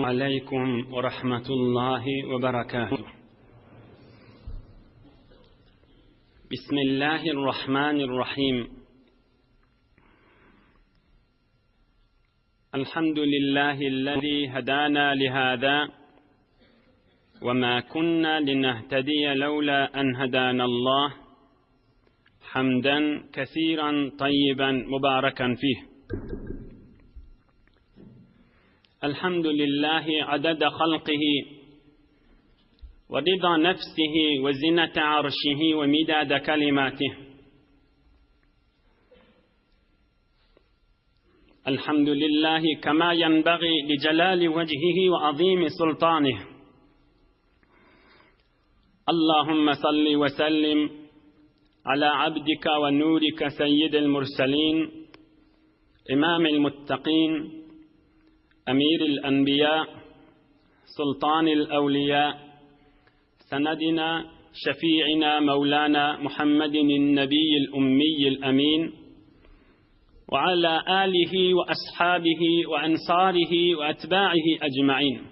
عليكم ورحمة الله وبركاته بسم الله الرحمن الرحيم الحمد لله الذي هدانا لهذا وما كنا لنهتدي لولا أن هدانا الله حمدا كثيرا طيبا مباركا فيه الحمد لله عدد خلقه ورضا نفسه وزنة عرشه ومداد كلماته الحمد لله كما ينبغي لجلال وجهه وعظيم سلطانه اللهم صل وسلم على عبدك ونورك سيد المرسلين إمام المتقين أمير الأنبياء سلطان الأولياء سندنا شفيعنا مولانا محمد النبي الأمي الأمين وعلى آله وأصحابه وأنصاره وأتباعه أجمعين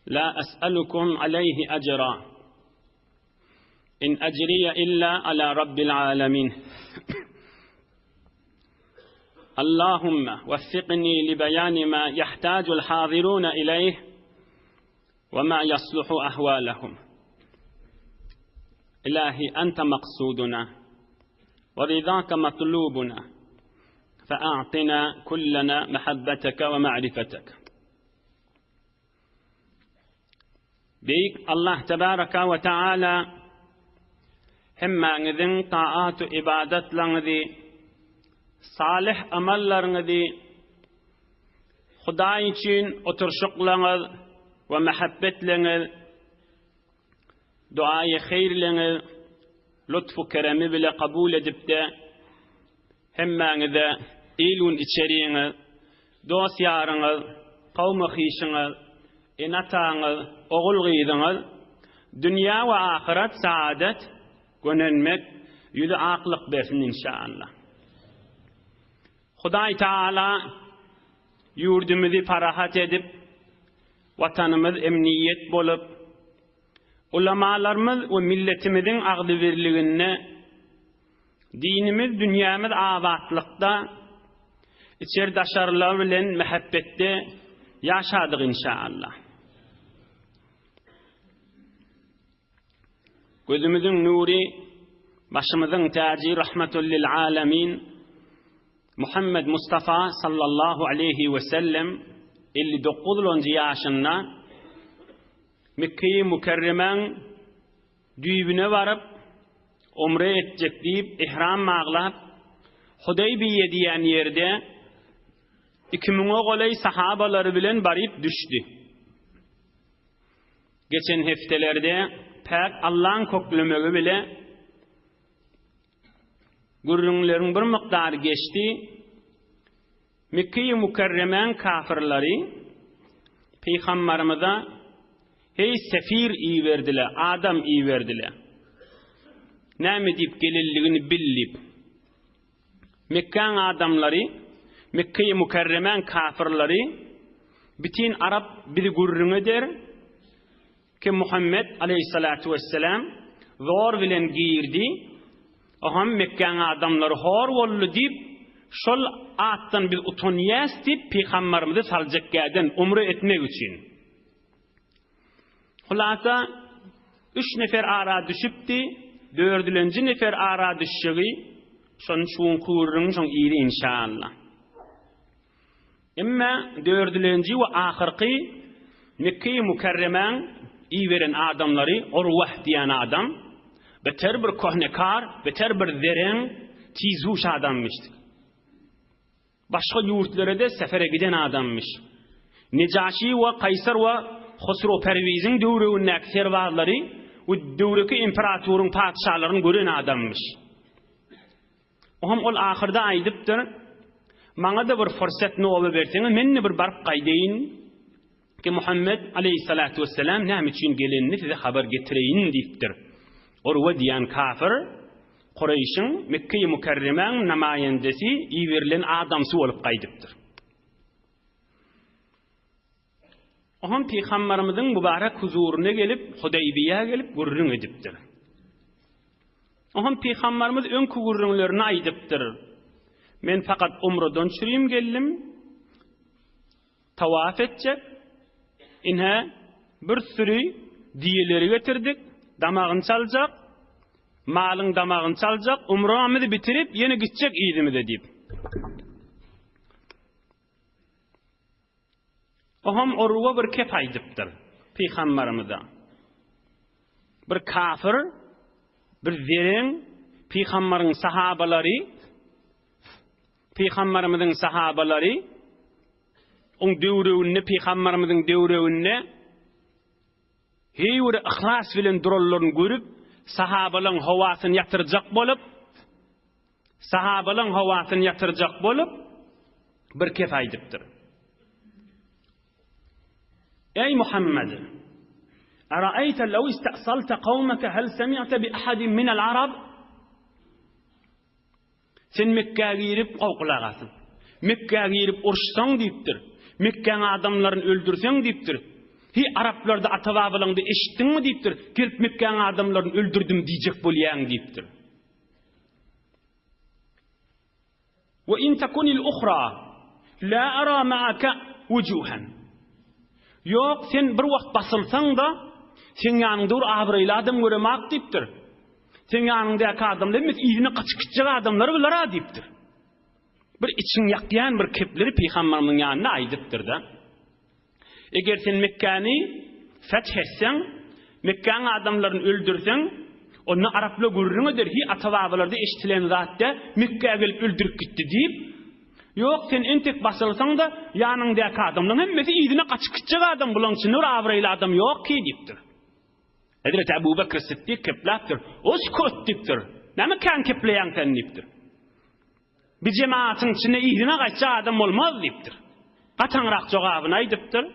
لا أسألكم عليه أجرا إن أجري إلا على رب العالمين اللهم وفقني لبيان ما يحتاج الحاضرون إليه وما يصلح أحوالهم إلهي أنت مقصودنا ورضاك مطلوبنا فأعطنا كلنا محبتك ومعرفتك Beýik Allah tebaraka we taala hemmäňiziň taat-u ybadatlaryňyzy, salyh amallaryňyzy Hudaý üçin oturyşyklaryňyz we mähebbetleňiz, duaýy heýrleňiz lutfu keremi bile kabul edipde, Hemmäňize il-gün içeriňiz, dost-ýaryňyz, kowmy-hyşyňyz, ene-ataňyz, ogul-gyzyňyz dünýä we ahyret saadet, gönenmek, ýüzi aklyk bersin inşaallah. Hudaý Taala ýurdumyzy parahat edip, Watanymyz emniýet bolup, ulamalarymyz we milletimiziň agzybirliginde Dinimiz, dünýämiz abatlykda, içeri-daşarylar bilen mähebbetde ýaşadyk inşaallah. Gözümiziň nury, başymyzyň täji rahmatul lil alamin Muhammed Mustafa sallallahu aleýhi we sellem 59-njy ýaşynda Mekge-i Mükerremäň Düýbüne baryp, umre etjek diýip, ihram baglap, Hudaýbiýe diýen ýerde iki müňe golaý sahabalary bilen baryp düşdi. Geçen hepdelerde päk Allaň köklemegi bile gürrüňleriň bir mukdary geçdi. Mekgeýi Mükerremäň kafyrlary Pygambarymyza heý sefir iberdile, adam iberdile. Näme diýip gelenligini bil diýip. Mekgäň adamlary, Mekgeýi Mükerremäň kafyrlary bütin arap bizi gürrüň eder, Ki Muhammet aleýhissalatu wesselam zor bilen girdi, oňam Mekgäň adamlary hor boldy diýip, şol atdan biz utanýas diýip, pygambarymyzy saljak gäden umre etmek üçin. Hulasa, üç nefer ara düşüpdi, dördülenji nefer ara düşjegi, şony şu günki gürrüňiň şoň yzy inşallah. Emma dördülenji we ahyrky Mekgeýi Mükerremäň iberen adamlary Urwah diýen adam beter bir köhnekar, beter bir zereň, tizhuş adammyş. Başga ýurtlara-da sefere giden adammyş. Nejaşy we Kaýsar we Hosrow Perwiziň döwregindäki serbazlary we döwreki imperatoryň patyşalaryny gören adammyş. Oňam ol ahyrda aýdypdyr, Maňa-da bir fursat noba berseňiz, men-de bir baryp gaýdaýyn ki, Muhammet aleýhissalatu wessalam näme üçin gelenini size habar getireýin diýipdir. Urwa diýen kafir Kureýşiň, Mekgeýi Oňam Pygambarymyzyň mübarek huzuryna gelip, Hudaýbiýä gelip gürrüň edipdir. Oňam Pygambarymyz öňki gürrüňlerini aýdypdyr. Men fakat umradan çürim geldim. Tawaf etjek. Ine, bir süri diýeleri getirdik, damagyny çaljak, malyň damagyny çaljak, umramyzy bitirip, ýene gitjek yzymyza diýip. Oňam Urwa bir kep aýdypdyr pygambarymyza. Bir kafir, bir zereň pygambaryň sahabalary pygambarymyzyň sahabalary oň döwrewinde pygambarymyzyň döwrewinde heý bir yhlas bilen duranlaryny görüp sahabalaryň howasyny ýatyrjak bolup Sahabalaň howasyny ýatyrjak bolup, bir kes aýdypdyr. Eý Muhammed! Araýta law istasalta kawmaka hal semi'te bi ahadin minel arab? Sen Mekgä girip, gowy gulak asyň. Mekgä girip uruşsaň diýipdir. Mekgäň adamlaryny öldürseň diýipdir. Hi araplarda ata-babalaňda eşitdiňmi diýipdir. Gelip Mekgäň adamlaryny öldürdim diýjek bolýaň diýipdir. Ve in tekunil uhra la ara ma'aka wujuhan. Ýok, sen bir wagt basylsaň-da, seň ýanyňda bir abraýly adam göremak diýipdir. Seň ýanyňdaky adamlar hemmesi yzyna gaçyp gitjek adamlar bular-a diýipdir. Bir içiň ýakýan bir kepleri pygamberimiziň ýanynda aýdypdyr-da. Eger sen Mekgäni feth etseň, Mekgäň adamlaryny öldürseň, onda araplar gürrüň eder, hiý ata-babalarda eşdilen zat däl, Mekgä gelip öldürip gitdi diýip. Ýok, sen entek basylsaň-da, ýanyňdaky adamlaryň hemmesi yzyna gaçyp gitjek adam, bularyň içinde bir abraýly adam ýok ki diýipdir. Hezreti Ebu Bekr Siddik kepläpdir, Uskut diýipdir. Näme kän kepleýäň sen diýipdir. Bir jemagatyň içinde yzyna gaýtjak adam bolmaz diýipdir. Gataňrak jogabyny aýdypdyr.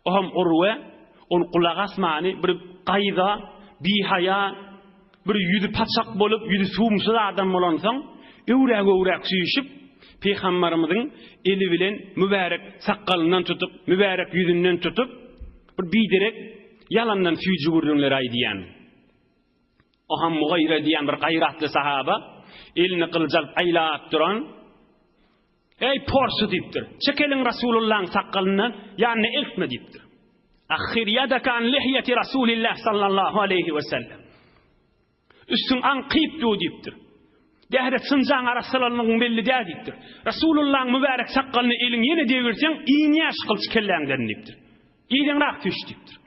Ohm Urwe ol gulak asmany bir gaýza, bihaýa, bir ýüzi paçak bolup, ýüzi suwumsyz adam bolansoň, öwräk-öwräk süýşüp, Pygambarymyzyň eli bilen mübärek sakgalyndan tutup, mübärek ýüzünden tutup, bir biderek ýalandan süýji gürrüňleri aýdýan. Oham Mugaýra diýen bir gaýratly sahaba elini gylyç alyp aýlap duran, Eý, porsy diýipdir. Çek eliň Rasulullahyň sakgalyndan, ýanyna eltme diýipdir. Ahhir ýadaka an lihyeti Rasulillah sallallahu aleýhi we sellem. Üstüň aňkyp dur diýipdir. Dähret synjaň arassalanlygyň belli däl diýipdir. Rasulullahyň mübärek sakgalyna eliň ýene degirseň, inýär şu gylyç kelläňden diýipdir. Yzyňrak düş diýipdir.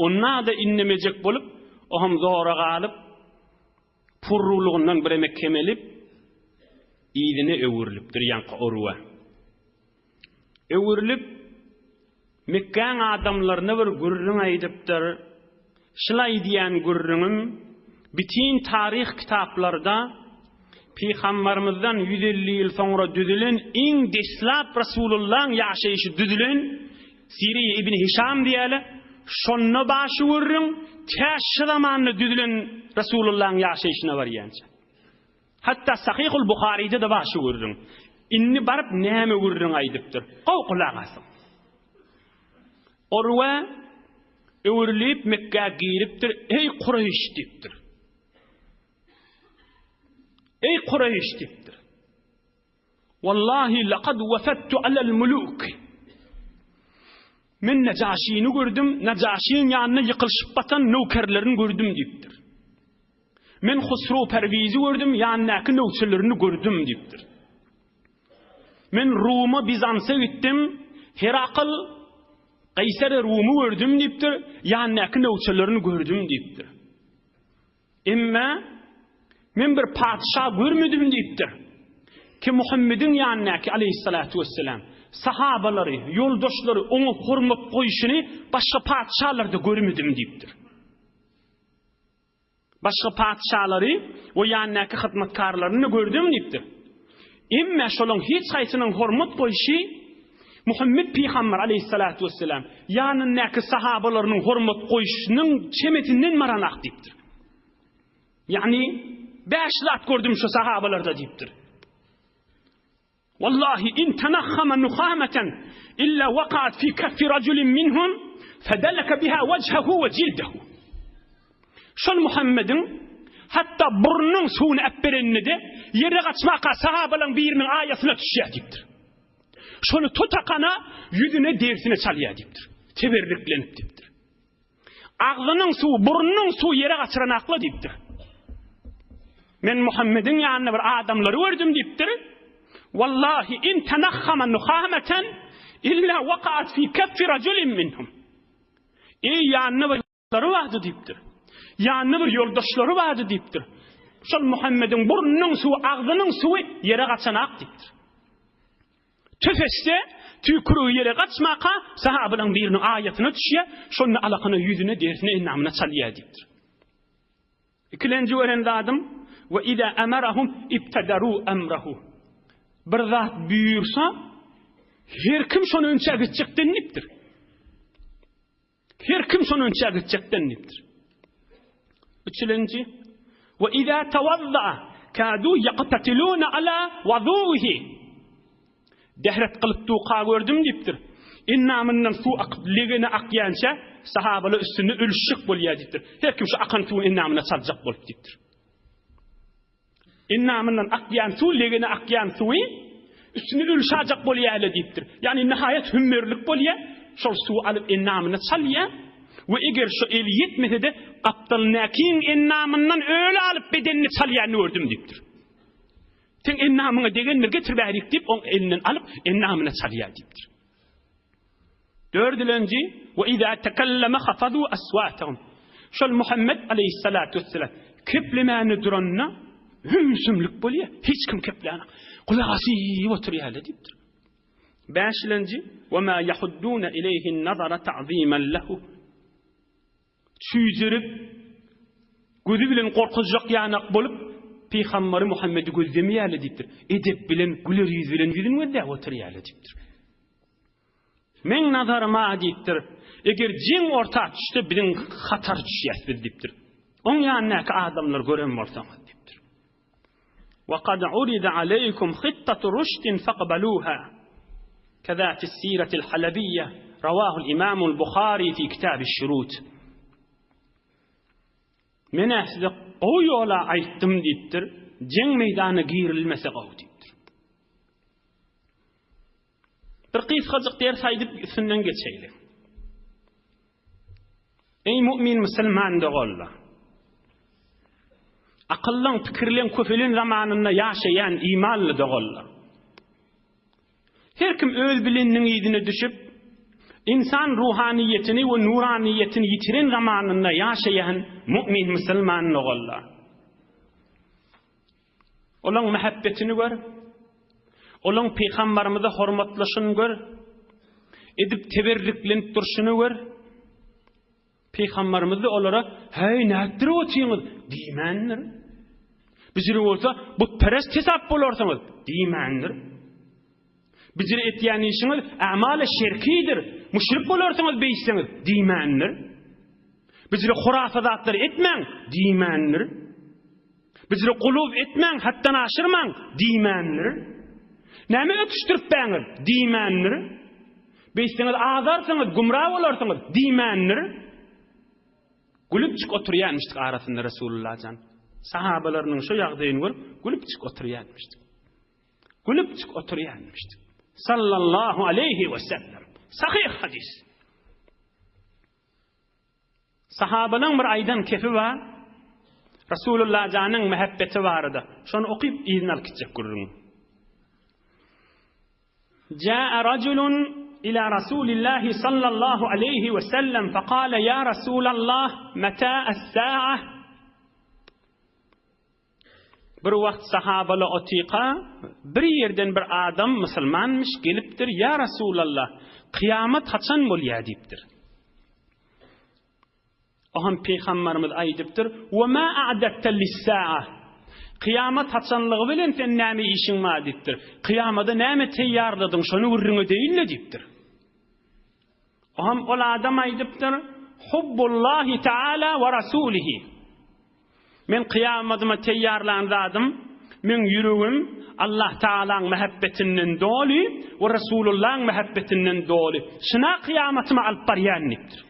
Onda-da indemejek bolup, oňam zora galyp, purrulygyndan biremek kemelip, yzyna öwrülipdir ýaňky Urwa. Öwrülip, Mekgäň adamlaryna bir gürrüň aýdypdyr, Şul aýdýan gürrüňim bitin taryh kitaplarda Pygambarymyzdan 150 ýyl soňra düzülen iň deslap Rasulullaň ýaşaýşy düzülen Siriýa ibn Hişam diýýärler, şonda bar şu gürrüň, tä şu zamanda düzülen Rasulullaň ýaşaýşyna barýança. Hatda Sahyhul Buharyda-da bar şu gürrüň. Indi baryp näme gürrüň aýdypdyr? Gowy gulak asyň. Urwa öwrülip Mekgä giripdir, Eý Kureýş diýipdir. Eý Kureýş diýipdir. Wallahi laqad wafadtu alal muluk. Men Nejaşyny gördüm, Nejaşyň ýanyna ýykylyşyp batan nökerlerini gördüm diýipdir. Men Husru Perwizi gördüm, ýanyndaky nöwçelerini gördüm diýipdir. Men Ruma, Bizansa gitdim, Herakl, Kaýseri Rumy gördüm diýipdir, ýanyndaky nöwçelerini gördüm diýipdir. Emma men bir patyşa görmedim diýipdir. Ki Muhammediň ýanyndaky aleýhissalatu wesselam sahabalary, ýoldaşlary oňa hormat goýşuny başga patyşalarda görmedim diýipdir. Başga patyşalary we ýanyndaky hyzmatkarlaryny gördüm diýipdir. Emma şolaň hiç haýsynyň hormat goýşy Muhammet pygamber aleýhissalatu wesselam ýanyndaky sahabalarynyň hormat goýşunyň çemesinden baranak diýipdir. Ýagny bäş zat gördüm şu sahabalarda diýipdir. Wallahi in tanahhama nuhamatan illa waqa'at fi kaffi rajulin minhum fadalaka biha wajhahu we jildahu. Şol Muhammediň hatda burnunyň suwuny äp bereninde-de ýere gaçmaka sahabalaryň biriniň aýasyna düşýär diýipdir. Şony tutakana ýüzüne derisine çalýar diýipdir. Teberriklenip diýipdir. Agzynyň suwy, burnunyň suwy ýere gaçyran akla diýipdir. Men Muhammediň ýanynda bir adamlary gördüm diýipdir. Wallahi in tanahhama nuhamatan illa waqa'at fi kaffi rajulin minhum. Eý ýanynda bir Lary bardy diýipdir. Ýanynda bir ýoldaşlary bardy diýipdir. Şol Muhammediň burnunyň suwy, agzynyň suwy ýere gaçanak diýipdir. Tüf etse, tüýkürigi ýere gaçmaka, sahabalaryň biriniň aýasyna düşýär, şonda alakana ýüzüne, derisine, endamyna çalýar diýipdir. Ikilenji gören zadym, we iza amarahum ibtadaru amrahu. Bir zat buýursa, her kim şony önçä gitjekden diýipdir. Her kim şony önçä gitjekden diýipdir. Üçülenji, we iza tawadda kadu yaqtatiluna ala wuduhi. Dehret kylyp duka gördüm diýipdir. Endamyndan suw akyp legene akýança sahabalar üstünde ölüşjek bolýar diýipdir. Her kim şu akan suwy endamyna çaljak bolup diýipdir. Endamyndan akýan suw, legene akýan suwy üstüne ölşajak bolýar-la diýipdir. Ýagny nihaýat hümmerlik bolýar, şol suwy alyp endamyna çalýar we eger şo eli ýetmese-de gapdalyndakyň endamyndan öli alyp bedenine çalýanyny gördüm diýipdir. Seň endamyňa degendir, getir bärik diýip, oň elinden alyp endamyna çalýar diýipdir. Dördülenji, Ve izâ tekelleme hafazû aswâtehum. Şol Muhammet aleýhissalâtu vesselam keplemäne duranda ümsümlik bolýar. Hiç kim keplänak. Gulak asyp oturýarlar diýipdir. Bäşilenji, Ve mâ yahuddûne ileyhin nazara ta'zîmen lehu. Çüýjerip, gözi bilen gorkuzjak ýanak bolup, Pygamberi Muhammedi gözlemeýärler diýipdir. Edep bilen, güler ýüz bilen ýüzüni gözläp oturýarlar diýipdir. Meň nazaryma diýipdir, eger jeň orta düşse biziň hatar düşýäs biz diýipdir. Oň ýanyndaky adamlary gören bolsaňyz diýipdir. Wa kad urida aleýkum hittatu ruşdin faqbaluha. Keza fis-siratil halabiyye rawahul imamul Buhari fi kitabiş şurut. Men-ä size gowy ýola aýtdym diýipdir. Jeň meýdanyna girilmese gowy diýipdir. Bir gysgajyk ders aýdyp üstünden geçeýli. Eý mu'min musulman doganlar! Akyllyň, pikirleň köpelen zamanynda ýaşaýan imanly doganlar! Her kim öz bileniniň yzyna düşüp, insan ruhanyýetini we nuranyýetini ýitiren zamanynda ýaşaýan mu'min musulman doganlar! Olaň mähebbetini gör. Olaň pygambarymyzy hormatlaşyny gör. Edip teberriklenip durşuny gör. Pygambarymyz-da olara, Häý, nätdirip otyňyz? diýmändir. Bijiri bolsa, butperest hesap bolarsyňyz diýmändir. Bijiri etýän işiňiz ämali şerkidir, müşrik bolarsyňyz beýtseňiz diýmändir. Bijiri hurafa zatlary etmäň diýmändir. Bizleri guluw etmäň, hatdan aşyrmaň diýmändir. Näme ötüşdiripbäňiz diýmändir. Beýtseňiz azarsyňyz, gümra bolarsyňyz diýmändir. Gülüpjik oturýanmyşdyk arasynda Resulullah jan. Sahabalarynyň şu ýagdaýyny görüp, gülüpjik oturýanmyşdyk. Gülüpjik oturýanmyşdyk. Sallallahu aleyhi we sellem. Sahih hadis. Sahabalaň bir aýdan kepi bar, Resulullah janyň mähebbeti barada. Şony okyp yzyna alyp gitjek gürrüňi. Jaa rajulun ila Rasulillahi sallallahu aleyhi we sellem fekale ya Rasulallah meta es-sa'a? Bir wagt sahabaly otyka bir ýerden bir adam musulmanmyş gelipdir, Ýa Rasulallah, kyýamat haçan bolýar diýipdir. Oňam pygambarymyz aýdypdyr, Wa ma a'datta lis-sa'a? Kyýamat haçanlygy bilen sen näme işiň bar diýipdir. Kyýamada näme teýýarladyň, şony gürrüň edeýin-le diýipdir. Oňam ol adam aýdypdyr, Hubbullahi taala we rasulihi. Men kyýamadyma teýýarlan zadym, Meň ýüregim Allah Tagalaň mähebbetinden doly we Resulullaň mähebbetinden doly. Şyna kyýamatyma alyp barýan diýipdir.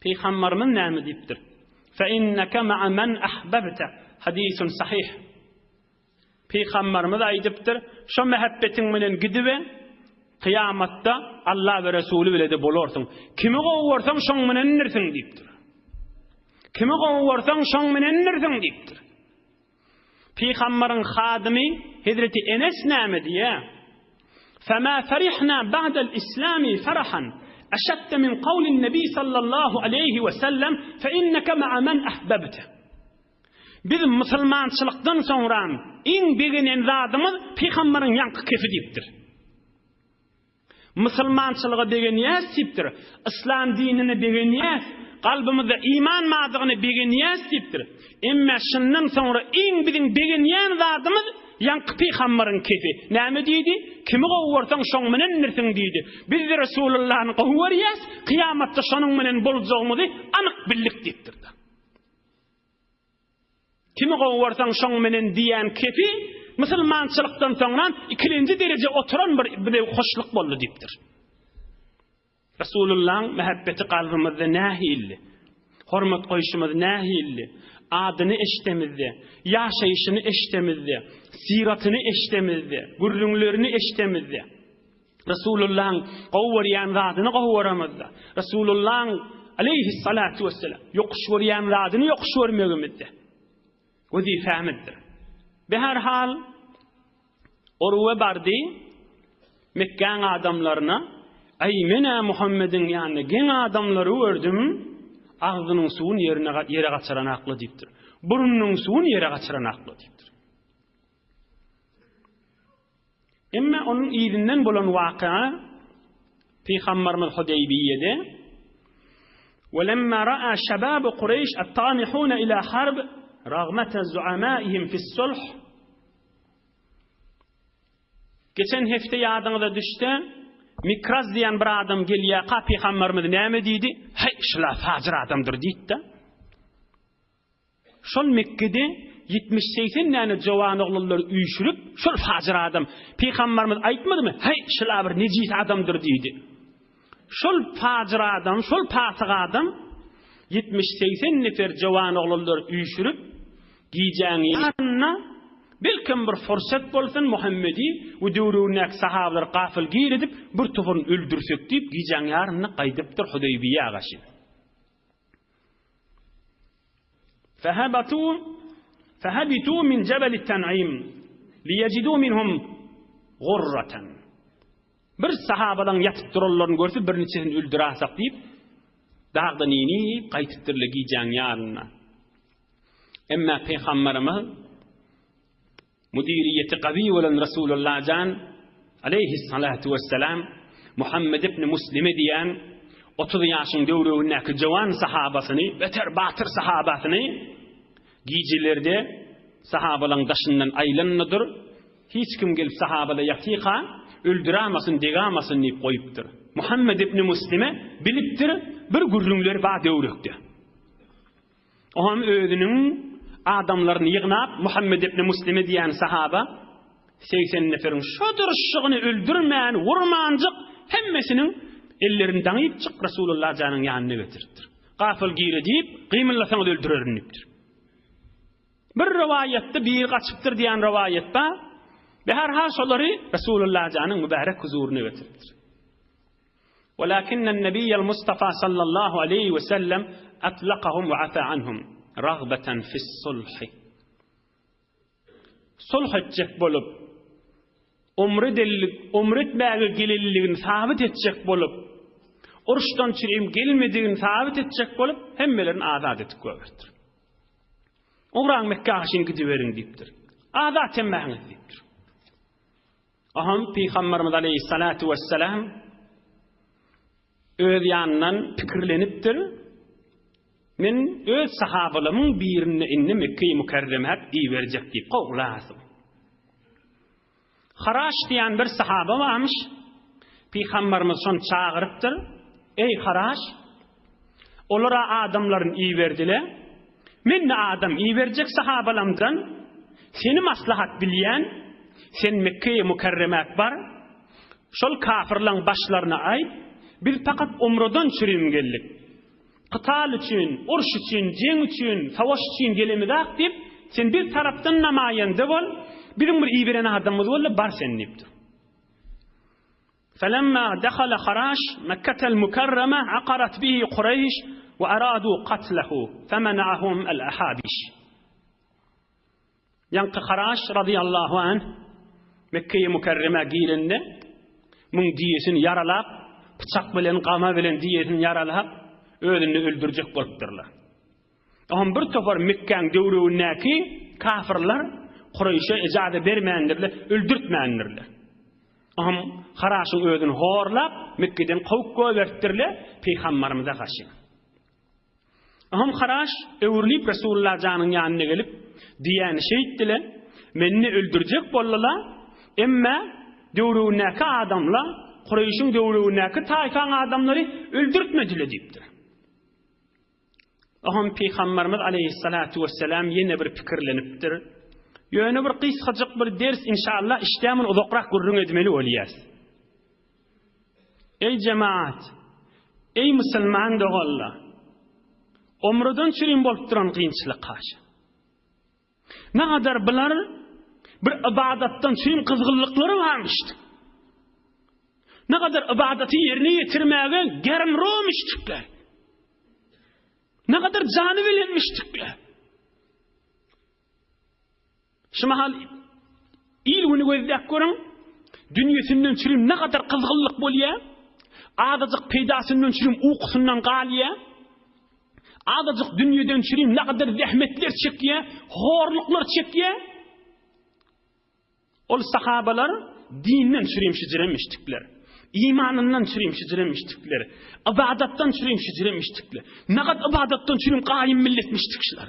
Pygamberimiz näme diýipdir? Fe inneke ma'a men ahbabte. Hadisun sahih. Pygamberimiz aýdypdyr, şo mähebbetiň bilen gidibe kyýamatda Allah we Resuly bile-de bolarsyň. Kimi gowy görseň şoň bilendirsiň diýipdir. Kimi gowy görseň şoň bilendirsiň diýipdir. Pygambaryň hadymy Hezreti Enes näme diýýär? Fema farihna ba'dal islami farahan aşadda min kawlin nebi sallallahu aleýhi we sellem fe inneke ma'a men ahbabte. Biz musulmançylykdan soňram iň begenen zadymyz pygambaryň ýaňky kefi diýipdir. Musulmançylyga begenýäs diýipdir. Yslam dinine begenýäs. Kalbymyzda iman bardygyna begenýäs diýipdir. Emma şundan soňra iň biziň begenýän zadymyz ýaňky pygambaryň kefi. Näme diýdi? Kimi gowy görseň şoň menendirsiň diýdi. Biz Resulullany gowy görýäs, kyýamatda şonuň menen boljagymyzy anyk bildik diýipdir. Kimi gowy görseň şoň menen diýen kepi musulmançylykdan soňran ikilenji dereje oturan bir bize hoşluk boldy diýipdir. Resulullaň mähebbeti kalbymyzda nähilli? Hormat goýşumyz nähilli? Adyny eşdemizde, ýaşaýşyny eşdemizde, syratyny eşdemizde, gürrüňlerini eşdemizde, Resulullahyň gowy görýän zadyny gowy göremizde, Resulullahyň aleýhissalatu wesselam ýokuş görýän zadyny ýokuş görmegimizde wezipemizdir. Beherhal Urwe bardy Mekgäň adamlaryna, Aý, men-ä Muhammediň ýanynda geň adamlary gördüm, agzynyň suwuny ýerine ýere gaçyranakla diýipdir. Burnunyň suwuny ýere gaçyranakla diýipdir. Emma onuň yzyndan bolan waka Pygamberimiz Hudeýbiýede Welemma ra'a şababu Kureýş at-tamihuna ila harb ragmata zuamaihim fis-sulh Geçen hepde ýadyňyza düşse, Mikraz diýen bir adam gelýärka Pygamberimiz näme diýdi? Heý, şula fajyr adamdyr diýdi-de. Şol Mekgede ýetmiş-segsen däne jowan oglanlary üýşürip, şol fajyr adam, Pygamberimiz aýtmadymy, Heý, şul-a bir nejis adamdyr diýdi. Şol fajyr adam, şol pasyk adam ýetmiş-segsen nefer jowan oglanlary üýşürip, gijäň ýarynda, belkem bir fursat bolsun, Muhammedi we döwregindäki sahabalary gafyl gir edip, bir toparyny öldürsek diýip, gijäň ýarynda gaýdypdyr Hudeýbiýä garşy. Fehabatu fehabitu min jebel ten'im liyejidu minhum gurratan. Bir sahabalaryň ýatyp duranlaryny görse birniçesini öldürasak diýip dagdan inip gaýtypdyrlar gijäň ýarynda. Emma pygamberimiz Müdiriýeti gawy bolan Resulullah jan, aleýhissalatu wessalam, Muhammed ibn Muslime diýen 30 ýaşyň döwregindäki jowan sahabasyny, beter batyr sahabasyny gijelerde sahabalaryň daşyndan aýlandyr, hiç kim gelip sahabada ýatyka öldüramasyn, degamasyn diýip goýupdyr. Muhammed ibn Muslime bilipdir, bir gürrüňleri bar döwrekde. Oňam özüniň adamlaryny ýygnap, Muhammet ibn Muslime diýen sahaba 80 neferiň şo durşugyny öldürmän, vurmanjyk hemmesiniň ellerini daňypjyk Resulullah janyň ýanyna getiripdir. Gafyl gire diýip, gymyllasaňyz öldürerin diýipdir. Bir rowaýatda biri gaçypdyr diýen rowaýat bar. Beherhal şolary Resulullah janyň mübärek huzuryna getiripdir. Welakinnen Nebiyyel Mustafa sallallahu aleýhi we sellem atlakahum we afa anhum ragbeten fis-sulhi. Sulh etjek bolup, umre dellik, umre etmäge gelenligini sabyt etjek bolup, uruşdan çirim gelmedigini sabyt etjek bolup, hemmelerini azat edip goýberipdir. Ugraň Mekgä haşyn gidiberiň diýipdir. Azat hemmäňiz diýipdir. Aham Pygamberimiz aleýhissalatu wessalam öz ýanyndan pikirlenipdir. Men öz sahabalarymyň birinde indi Mekge-i Mükerremä iberjek diýip gowlasyn. Haraş diýen bir sahaba barmyş. Pygamberimiz şony çagyrypdyr. Eý Haraş, olara adamlaryny iberdiler. Men-de adam iberjek sahabalarymdan. Seni maslahat bilýän, sen Mekgeýi Mükerremäk bar, şol kafyrlaň başlaryna aýt, biz pakat umradan çürim geldik. Kytal üçin, uruş üçin, jeň üçin, savaş üçin gelemizak diýip, sen bir tarapdan namaýanda bol, biziň bir iberen adamymyz boldy, bar sen diýipdir. Felemma dehala Haraş Mekketel Mükerreme akarat bihi Kureýş we aradu katlehu femena'ahum el ahabiş. Ýaňky Haraş razyýallahu anh Mekgeýi Mükerremä girende muň diýesini ýaralap, pyçak bilen, gama bilen diýesini ýaralap, özüni öldürjek bolupdyrlar. Oňam bir topar Mekgäň döwregindäki kafyrlar Kureýşe ejaza bermändirler, öldürtmändirler. Oňam Haraşyň özüni horlap, Mekgeden kowup goýberipdirler Pygambarymyza garşy. Oňam Haraş öwrülip Resulullah janyň ýanyna gelip, diýýäni şeýtdi-le, Meni öldürjek boldular, emme döwregindäki adamlar, Kureýşiň döwregindäki taýfaň adamlary öldürtmediler diýipdir. Oňam Pygamberimiz aleýhissalatu wessalam ýene bir pikirlenipdir. Ýöne bir gysgajyk bir ders inşallah işdä muny uzakrak gürrüň edmeli bolýas. Eý jemaat! Eý musulman doganlar! Omradan çürim bolup duran kynçylyk haş. Nagadar bular bir ybadatdan çürim gyzgynlyklary barmyşdy. Nagadar ybadaty ýerine ýetirmäge germromişdikler. Nagadar jany bilenmişdikler. Şu mahal il güni gözläp görüň, dünýesinden çürim ne gadar gyzgynlyk bolýar, azajyk peýdasyndan çürim ukusyndan galýar, azajyk dünýeden çürim ne gadar zähmetler çekýär, horluklar çekýär. Ol sahabalar dinden çürim şijiremişdikler. Imanyndan çürim şijiremişdikler. Ybadatdan çürim şijiremişdikler. Nagat ybadatdan çürim gaýym milletmişdik şular.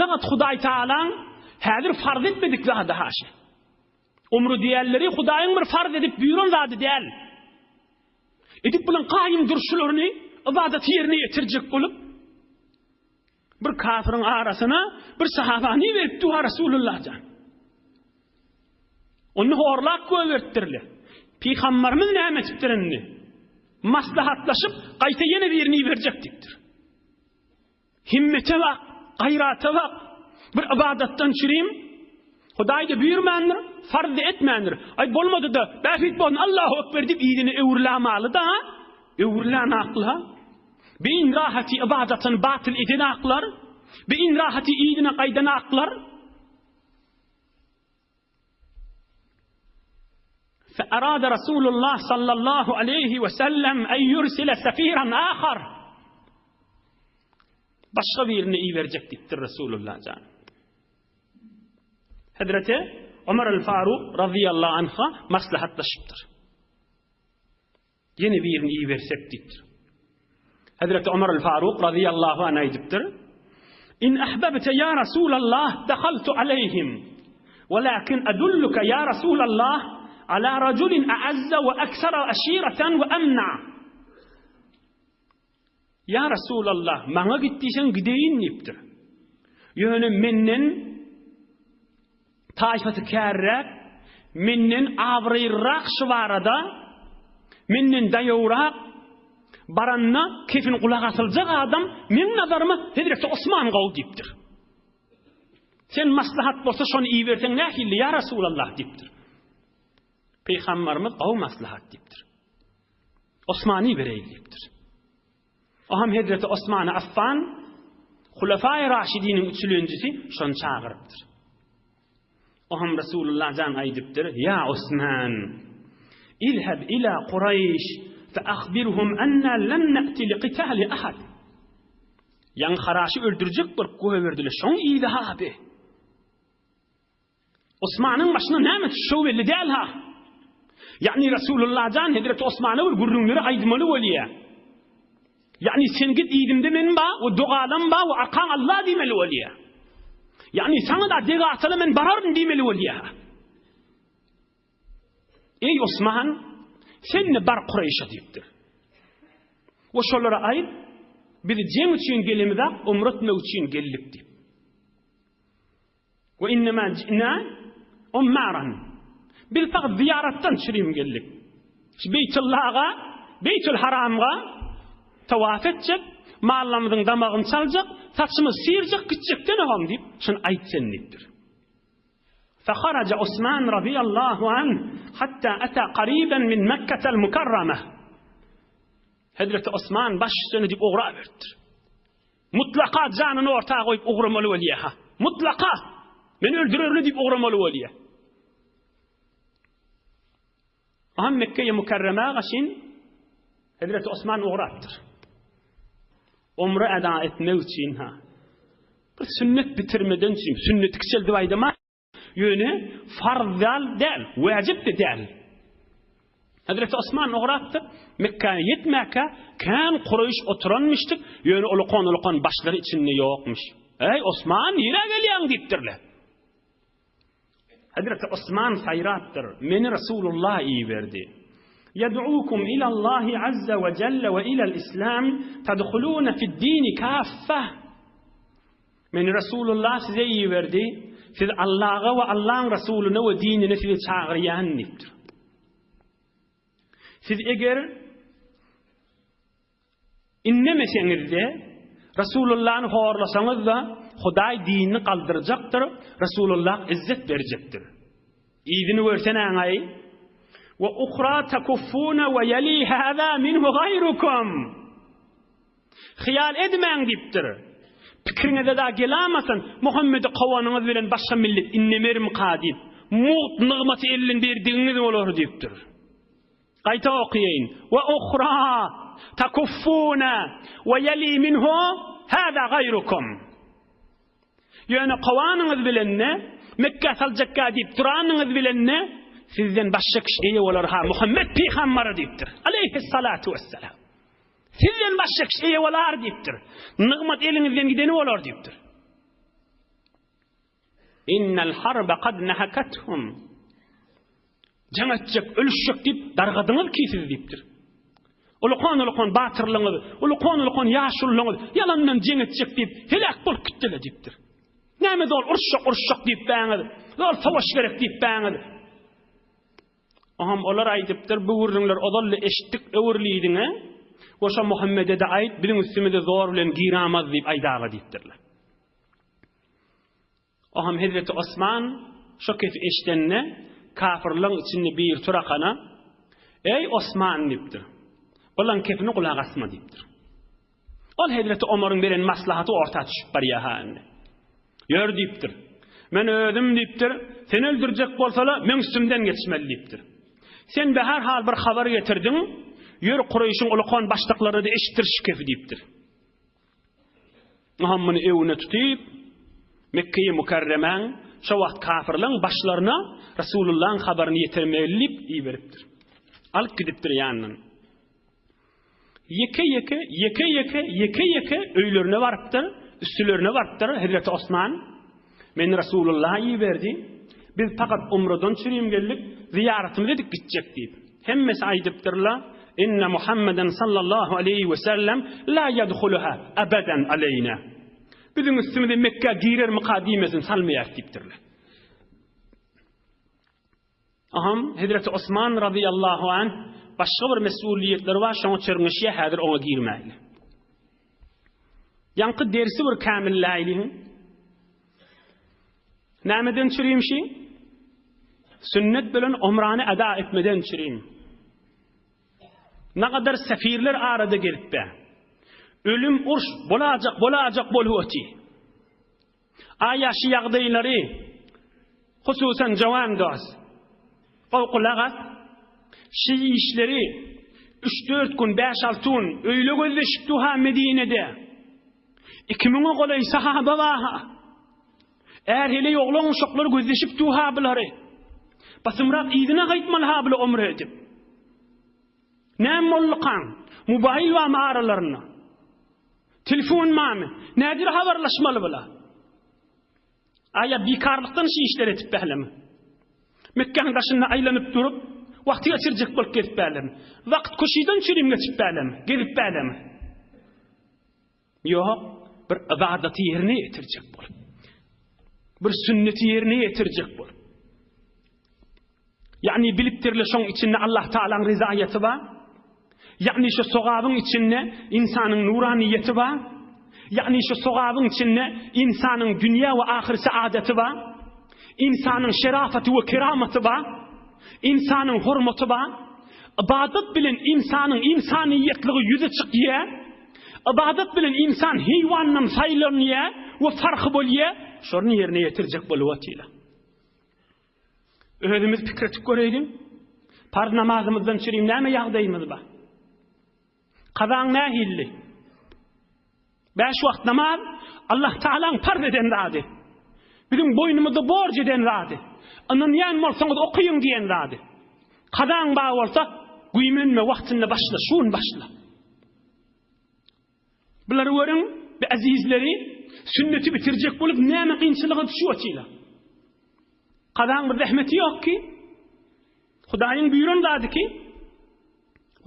Nagat Hudaý Tagalaň häzir farz etmedik zady haşy. Umry diýenleri Hudaýyň bir farz edip buýran zady däl. Edip bilen gaýym durşularyny ybadaty ýerine ýetirjek bolup bir kafiriň arasyna bir sahabany berip duha Rasulullah jan. Ony horlap goýberipdirler. Pygamberimiz näme etipdir indi? Maslahatlaşyp, gaýta ýene birini iberjek diýipdir. Himmete bak, gaýrata bak. Bir ybadatdan çürim. Hudaý-da buýurmandyr, farz-da etmändir. Aý bolmady-da, bähbit bolsun, Allahu ekber diýip yzyna öwrülämaly-da, öwrülän akla. Beýin rahaty ybadatyny batyl eden aklar, beýin rahaty yzyna gaýdan aklar. فأراد رسول الله صلى الله عليه وسلم أن يرسل سفيرا آخر Başga birini iberjek diýipdir Resulullah jan. Hazreti Ömer el-Faruk radıyallahu anha maslahatlaşypdyr. Ýene birini ibersek diýipdir. Hezreti Omar al-Faruk razyýallahu anh aýdypdyr, In ahbabte ýa Rasulallah dahaltu aleýhim, walakin adulluka ýa Rasulallah ala rajulin a'azza we aksara aşiratan we amna. Ýa Rasulallah, maňa git diýseň gideýin diýipdir. Ýöne menden taýfasy kärräk, menden abraýlyrak şu barada, menden daýawrak, baranda kefin gulak asyljak adam meň nazaryma hezreti Osman gowy diýipdir. Sen maslahat bolsa şony iberseň nähili ýa Rasulallah diýipdir. Pygamberimiz gowy maslahat diýipdir. Osmany bereýin diýipdir. O hem Hezreti Osmany Affan Hulefai Raşidiniň üçülenjisi şony çagyrypdyr. O hem Resulullah jan aýdypdyr: "Ýa Osman, izhab ila Qurayş fe akhbirhum anna lem na'ti liqitali ahad." Ýaňy Haraşy öldürjek bolup goýberdiler. Şoň yzy ha bi. Osmanyň başyna näme düşjegi belli däl-ha. Ýagny Resulullah jan hezreti Osmana bir gürrüňleri aýdmaly bolýa. Ýagny sen git yzymda men ba we dogalam ba we arkaň Allah diýmeli bolýa. Ýagny saňa da deg atala men bararyn diýmeli bolýa. Eý Osman, sen-de bar Kureýşe diýipdir. We şolara aýt, biz jeň üçin gelemizak, umra etmek üçin geldik diýip. We innema ji'na ummaran. Biz fakat zyýaratdan çürim geldik. Şu Beýtullaha, Beýtul Haramga tawaf etjek, mallarymyzyň damagyny çaljak, saçymyzy syrjak, gitjekden ogam diýip, şuny aýt sen diýipdir. Faharaja Osman radiyallahu anh hatta ata qariban min Mekketel Mukarrama. Hezreti Osman baş üstüne diýip ugra beripdir. Mutlaka janyny orta goýup ugramaly bolýa-ha. Mutlaka! Meni öldürerli diýip ugramaly bolýa. Aha Mekkeýe Mükerremä gaşyn Hezreti Osman ugrapdyr. Umra eda etmek üçin ha. Bir sünnet bitirmeden üçin, sünneti kiçeldip aýdama. Ýöne farz däl, däl, wäjip de däl. Hazreti Osman ugrapdyr, Mekgä ýetmäkä kän Kureýş oturanmyşdyk, ýöne ulukan-ulukan başlary içinde ýokmuş. Eý, Osman, nirä gelýäň diýipdirler. Hazreti Osman saýrapdyr, Meni Resulullah iberdi. Ýed'ukum ilallahi azza we jelle we ilal islam tadhuluna fid-dini kaffa. Meni Resulullah size iberdi, siz Allaha we Allaň Resulyna we dinine sizi çagyrýan diýipdir. Siz eger indemeseňiz-de, Resulullany horlasaňyz-da, Hudaý dinini galdyrjakdyr, Resulullah izzet berjekdir. Yzyny görsenäňaý. We uhra takuffuna we yali hada minhu gaýrukum. Hyýal edmäň diýipdir. Pikiriňize da gelamasyn, Muhammedi kowanyňyz bilen başga millet indemermika diýip, mugt nygmaty elden berdigiňiz bolar diýipdir. Gaýta okaýyn. We uhra takuffuna we ýeli minhu hada gaýrukum. Ýöne kowanyňyz bilen-de, Mekgä saljakka diýip duranyňyz bilen-de, sizden başga kişi eýe bolar ha Muhammet pygambere diýipdir. Aleýhissalatu wessalam. Sizden başga kişi eýe bolar diýipdir. Nygmat eliňizden gideni bolar diýipdir. Innel harba kad nahakathum. Jaň etjek, ölüşjek diýip dargadyňyz ki siz diýipdir. Ulukan-ulukan batyrlygyňyz, ulukan-ulukan ýaşulyňyz ýalandan jeň etjek diýip heläk bolup gitdiler diýipdir. Näme zol uruşjak, uruşjak diýip bäňiz, zol savaş gerek diýip bäňiz. Oňam olar aýdypdyr, bu gürrüňleri ozal-da eşitdik, öwrülidiňe, goşa Muhammede-de aýt, biziň üstümize zor bilen giramaz diýip aýdaga diýipdirler. Oňam hezreti Osman şo kefi eşidende, kafyrlaryň içinde biri turakana, Eý, Osman diýipdir. Bulaň kefine gulak asma diýipdir. Ol hezreti Omaryň beren maslahaty orta düşüp barýar-ha indi. Ýör diýipdir. Men özüm diýipdir, seni öldürjek bolsalar, meň üstümden geçmeli diýipdir. Sen behar hal bir habar getirdiň, ýör Kureýşiň ulukan başlyklaryna-da eşitdir şu kefi diýipdir. Muhammyny öwüne tutyp, Mekgeýi Mükerremäň şo wagt kafirleň başlaryna Resulullahyň habaryny ýetirmeli diýip iberipdir. Alyp gidipdir ýanyndan. Ýeke-ýeke, ýeke-ýeke, ýeke-ýeke öýlerine barypdyr, üstülerine barypdyr Hezreti Osman. Meni Resulullah iberdi. Biz pakat umradan çürim geldik, zyýaratymyzy edip gitjek diýip. Hemmesi aýdypdyrlar, Inne Muhammeden sallallahu aleýhi we sellem la ýedhuluha ebeden aleýna. Biziň üstümize Mekgä girermika diýmesin, salmaýarys diýipdirler. Aham, Hezreti Osman razyýallahu anh başga bir mesuliýetleri bar, şoňa çörňeşýär, häzir oňa girmäýli. Ýaňky dersi bir kämilläýliň. Nämeden çürimşi? Sünnet bilen umrany eda etmeden çürim. Nagadar sefirler arada gelip be. Ölüm urş bolajak bolajak bolup oty. Aýa şu ýagdaýlary hususan jowan dost gowy gulak as şu işleri üç-dört gün bäş-alty gün öýle gözleşip duha Medinede iki müňe golaý sahaba baha är heleý oglan uşaklar gözleşip duha bulary basymrak yzyna gaýtmaly ha buly omre edip näme boldukaň mobaýl barmy aralarynda Telefon barmy? Nädire habarlaşmaly bula? Aýa bikarlykdan şu işleri etip bälemi? Mekgäniň daşynda aýlanyp durup, wagty geçirjek bolup gezip bälemi? Wagt kuşydan çürim geçip bälemi? Gezip bälemi? Ýok, bir ybadaty ýerine ýetirjek bolup. Bir sünneti ýerine ýetirjek bolup. Ýagny bilipdirler şoň içinde Allah Taalaň rizaýaty bar. Ýagny şu sogabyň içinde ynsanyň nuraniýeti bar. Ýagny şu sogabyň içinde ynsanyň dünýä we ahyr saadaty bar. Ynsanyň şerafaty we keramaty bar. Ynsanyň hormaty bar. Ybadat bilen ynsanyň ynsanyýetligi ýüze çykýar. Ybadat bilen ynsan heýwandan saýlanýar we farky bolýar. Şony ýerine ýetirjek bolup otyrlar. Özümiz pikir etip göreýliň. Parz namazymyzdan çürim näme ýagdaýymyz bar? Kazaň nähilli? Bäş wagt namaz Allah Taalaň parz eden zady. Biziň boýnumyzda borç eden zady. Ynanýan bolsaňyz okyň diýen zady. Kazaň bar bolsa, güýmenme wagtynda başla, şu gün başla. Bulary görüň, bi ezizleri sünneti bitirjek bolup näme kynçylyga düşüp otylar. Kazaň bir zähmeti ýok ki. Hudaýyň buýran zady ki,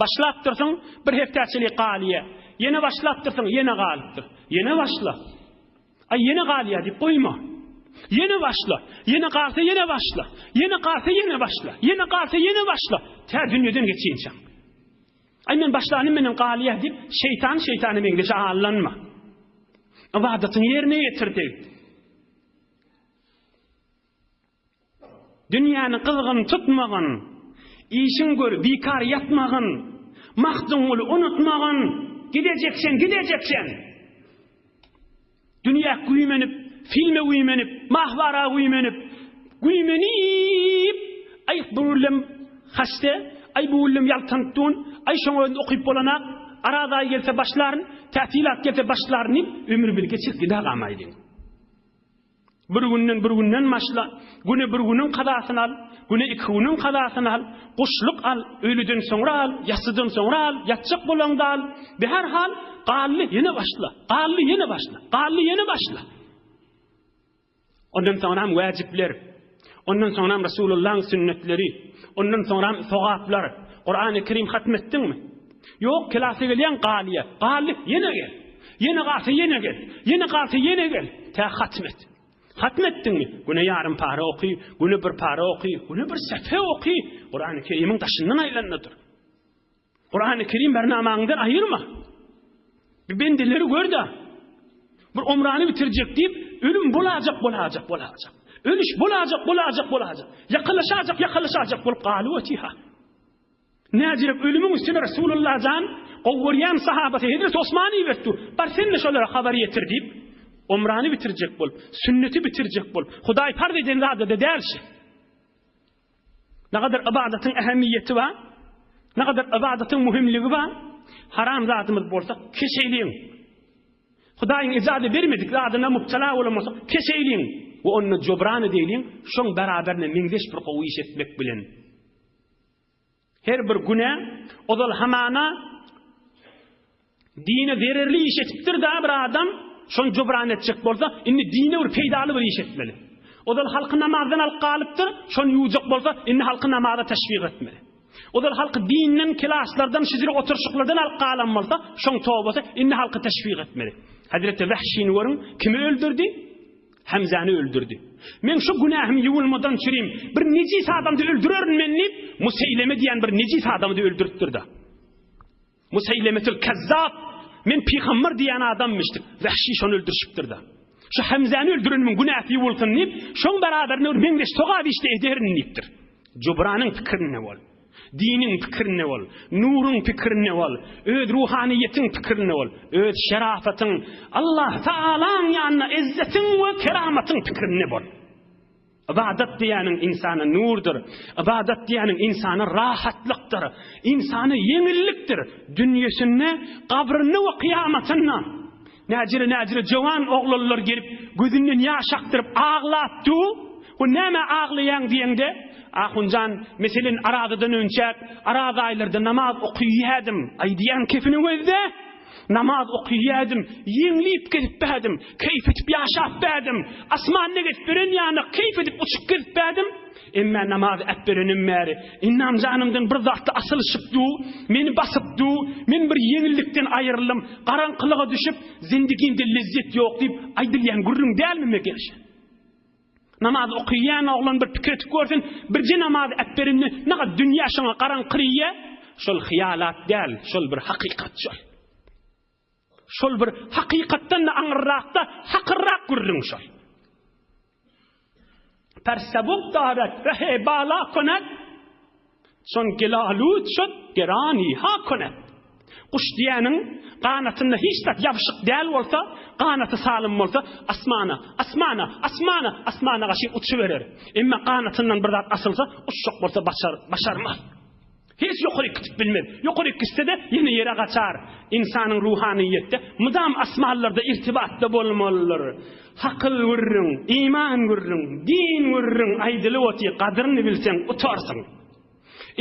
başlapdyrsyň, bir hepdäçelik galýar. Ýene başlapdyrsyň, ýene galypdyr. Ýene başla. Aý ýene galýar diýip goýma. Ýene başla. Ýene galsa ýene başla. Ýene galsa ýene başla. Ýene galsa ýene başla. Tä dünýeden geçinçäň. Aý men başlanym menen galýar diýip, şeýtan şeýtana meňzeş allanma. Ybadatyňy ýerine ýetir diý. Dünýäni gyzgyn tutmagyn, Işiň gör, bikar ýatmagyn, Magtymguly unutmagyn, Gidejek sen, gidejek sen. Dünýä güýmenip, filme güýmenip, mahwara güýmenip, güýmenip, aý bu güllem haşde, aý bu güllem ýaltanyp dun, aý şoňa özüm okyp bolanak, araz aý gelse başlaryn, tätilat gelse başlaryn diýip, ömür bil geçir gidä gamaýdyň. Bir günden bir günden başla, güne bir günüň kazasyny al, güne iki günüň kazasyny al, guşluk al, öýleden soňra al, ýassydan soňra al, ýatjak bolaňda al, beherhal, galdy ýene başla, galdy ýene başla, galdy ýene başla. Ondan soňram wäjipler, ondan soňram Resulullahyň sünnetleri, ondan soňram sogaplar. Kurany Kerim hatm etdiňmi? Ýok, klasa gelýäň galýa. Galdy, ýene gel. Ýene galsa ýene gel. Ýene galsa ýene gel. Tä hatm et. Hatm etdiňmi? Güne ýarym para oky, güne bir para oky, güne bir säfe oky. Kurany Kerimiň daşyndan aýlanma dur. Kurany Kerim bernamaňdan aýyrma. Bir bendeleri gör-de. Bir omrany bitirjek diýip, ölüm bolajak, bolajak, bolajak. Ölüş bolajak, bolajak, bolajak. Ýakalaşajak, ýakalaşajak bolup galyp otyha. Näjirek ölümiň üstüne Resulullah jan gowy görýän sahabasy Hezreti Osmany ibertdi. Bar sen-de şolara habar ýetir diýip, omrany bitirjek bolup, sünneti bitirjek bolup, Hudaý parz eden zady-da däl şi. Nagadar ybadatyň ähemiýeti bar, nagadar ybadatyň muhimligi bar. Haram zadymyz bolsa keşeýliň. Hudaýyň ijaza bermedik zadyna mubtala bolan bolsak keşeýliň we onda jobran edeýliň, şoň beraberine meňzeş bir gowy iş etmek bilen. Her bir günä ozal hamana dine zererli iş etipdir da bir adam, şony jubran etjek bolsa, indi dine bir peýdaly bir iş etmeli. Ozal halky namazdan alyp galypdyr, şony ýuwjak bolsa, indi halky namaza teşwik etmeli. Ozal halky dinden, klaslardan, şijire oturyşyklardan alyp galan bolsa, şoň tobasy, indi halky teşwik etmeli. Hezreti Wahşini görüň, kimi öldürdi? Hemzäni öldürdi. Meň şu günähim ýuwulmadan çürim, bir nejis adamdy öldürerin men diýip, Museýleme diýen bir nejis adamdy öldüripdir-de. Museýlemetül Kezzap, men pygamber diýen adammyşdyk. Wahşi şony öldürişipdir-de. Şu Hemzäni öldürenimiň günäsi ýuwulsyn diýip, şoň beraberinde bir meňzeş sogap işde ederin diýipdir. Jubranyň pikirinde bol. Diniň pikirinde bol, nuruň pikirinde bol, öz ruhanyýetiň pikirinde bol, öz şerafatyň, Allah Taalaň ýanynda izzetiň we keramatyň pikirinde bol. Ybadat diýýäniň ynsana nurdur. Ybadat diýýäniň ynsana rahatlykdyr. Ynsana ýeňillikdir. Dünýesinde, gabrynda we kyýamatynda. Näjire-näjire jowan oglanlar gelip, gözünden ýaş akdyryp aglap dur. Bu nämä aglaýaň diýeňde, Ahunjan, meselen, arazadan önçäk, araz aýlarda namaz okyýadym. Aýdýan kepini gözde. Namaz okyýadym, ýeňlip gezip bädim, keýp edip ýaşap bädim. Asmanda gezip beren ýanak, keýp edip uçup gezip bädim. Emmä namaz äpberenim bäri, indam janymdan bir zatda asylyşyp du, meni basyp du, men bir ýeňillikden aýryldym, garaňkylyga düşüp, zindigimde lezzet ýok diýip aýdylýan gürrüň dälmi meger? Namaz okyýan oglan bir pikir etip görsün, birje namaz äpberende nagat dünýä şoňa garaňkyryýa, şol hyýalat däl, şol bir hakykat şol. Şol bir hakykatdan-da aňyrrakda hakyrrak gürrüň şol. Per sebuk daret rehe bala konet, Çon gelalut şot gerani ha konet. Guş diýýäniň ganatynda hiç zat ýapyşyk däl bolsa, ganaty salym bolsa, asmana, asmana, asmana, asmana gaşy uçuberer. Emma ganatyndan bir zat asylsa, uçjak bolsa başar, başarmaz. Hiç ýokaryk gidip bilmez. Ýokaryk gitse-de ýene ýere gaçar. Ynsanyň ruhanyýetde mydam asmanlarda irtibatda bolmalydyr. Hakyl gürrüň, iman gürrüň, din gürrüň aýdylyp otyr, gadyryny bilseň utarsyň.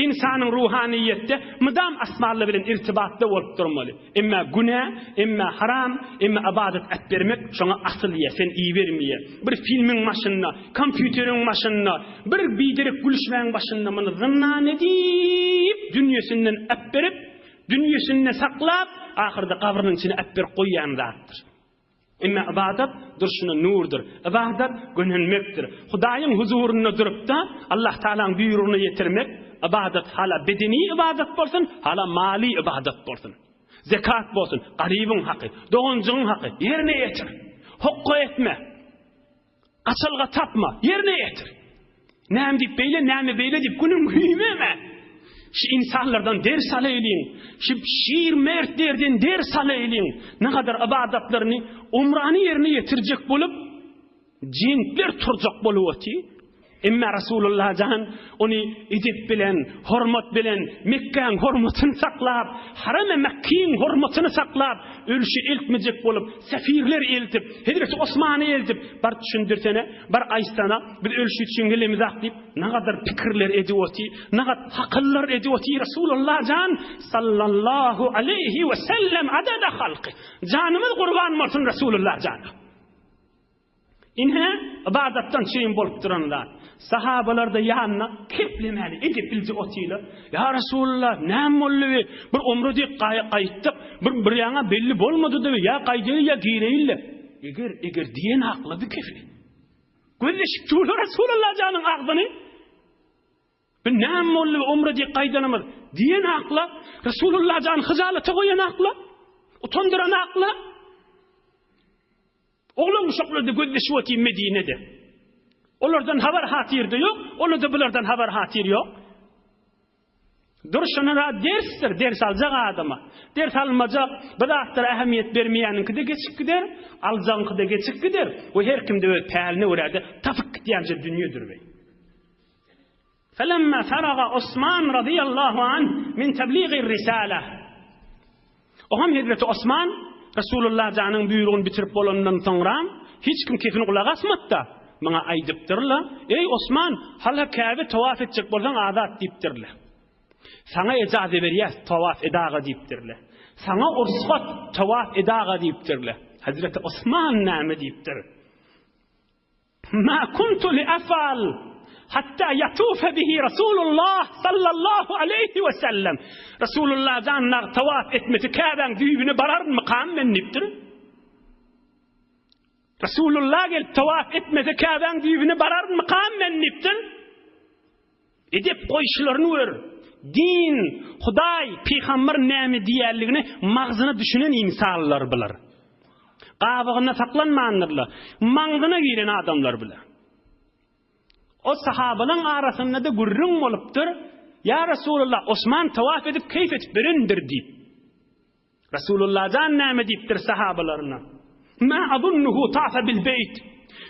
Ynsanyň ruhanyýetde mydam asmanlar bilen irtibatda bolup durmaly. Emma günä, emma haram, emma ybadat äpbermek şoňa asylýa, sen ibermeýä. Bir filmiň başynda, kompýuteriň başynda, bir biderek gülüşmäň başynda muny zyndan edip, dünýesinden äpberip, dünýesinde saklap, ahyrda gabrynyň içine äpberip goýýan zatdyr. Emma ybadat durşuna nurdur. Ybadat gönenmekdir. Hudaýyň huzurynda durupda Allah Tagalaň buýrugyny ýetirmek ybadat hala bedeni ybadat bolsun, hala maly ybadat bolsun. Zekat bolsun, garybyň haky, doganjygyň haky, ýerine ýetir. Hokga etme. Gaçalga tapma, ýerine ýetir. Näme diýip beýle, näme beýle diýip günüň güýmeme. Şu insanlardan ders alaýlyň. Şu şir mertlerden ders alaýlyň. Ne kadar ybadatlaryny, umrany ýerine ýetirjek bolup, jeňkler turjak bolup oty. Emma Rasulullah jan ony edep bilen, hormat bilen, Mekgäň hormatyny saklap, Harem-i Mekkiň hormatyny saklap, ölşi eltmejek bolup, sefirler eltip, Hezreti Osmany eltip, bar düşündirsene, bar aýtsana, biz ölşi üçin gelemizak diýip, nagadar pikirler edip oty, nagat hakyllar edip oty Rasulullah jan sallallahu aleýhi we sellem adada halky. Janymyz gurban bolsun Rasulullah jana. Ine, ybadatdan çyn bolup duran zat. Sahabalar-da ýanyna keplemäni edip bildi otylar. Ýa Resulallah, näme boldy bi? Bir umra diýip gaýtdyk, bir bir ýaňa belli bolmady-da bi, ýa gaýdaýyl ýa gireýil-le. Eger, eger diýen aklady kefi. Gözleşip durlar Resulallah janyň agzyny. Bi näme boldy bi umra diýip gaýdanymyz? Diýen akla, Resulallah jany hyjalata goýan akla, utandyran akla. Oglan-uşaklar-da gözleşip otyr Medinede. Olardan habar-hatyr-da ýok, olarda bulardan habar-hatyr ýok. Durşuna-da dersdir, ders aljak adama. Ders almajak, bu zatlara ähmiýet bermeýäniňki-de geçip gider, aljagyňky-da geçip gider we her kimde öz päline görä-de tapyp gidýänje dünýedir bu. Felemma faraga Osman razyýallahu anh min tebliğir risale. Oňam Hezreti Osman Resulullah janyň buýrugyny bitirip bolandan soňra hiç kim kefini gulak asmady-da, muňa aýdypdyrlar, Eý Osman, hala Käbe tawaf etjek bolsaň azat diýipdirler. Saňa ejaze berýäs, tawaf edaga diýipdirler. Saňa ursgat, tawaf edaga diýipdirler. Hezreti Osman näme diýipdir? Ma kuntu li afal hatta yatufa bihi Rasulullah sallallahu aleýhi we sellem. Rasulullah jan nag tawaf etmesi Käbäň düýbüne bararmykam men diýipdir. Rasulullah gelip tawaf etmese Käbäň düýbüne bararmykam men diýipdir. Edep goýuşlaryny gör. Din, Hudaý, pygamber näme diýýänligine magzyna düşünen ynsanlar bular. Gabygynda saklanmandyrlar. Maňzyna giren adamlar bular. O sahabalaň arasynda-da gürrüň bolupdyr, Ýa Resulallah, Osman tawaf edip keýp edip berendir diýip. Resulullah jan näme diýipdir sahabalaryna? Ma azunnuhu tafa bil beýt.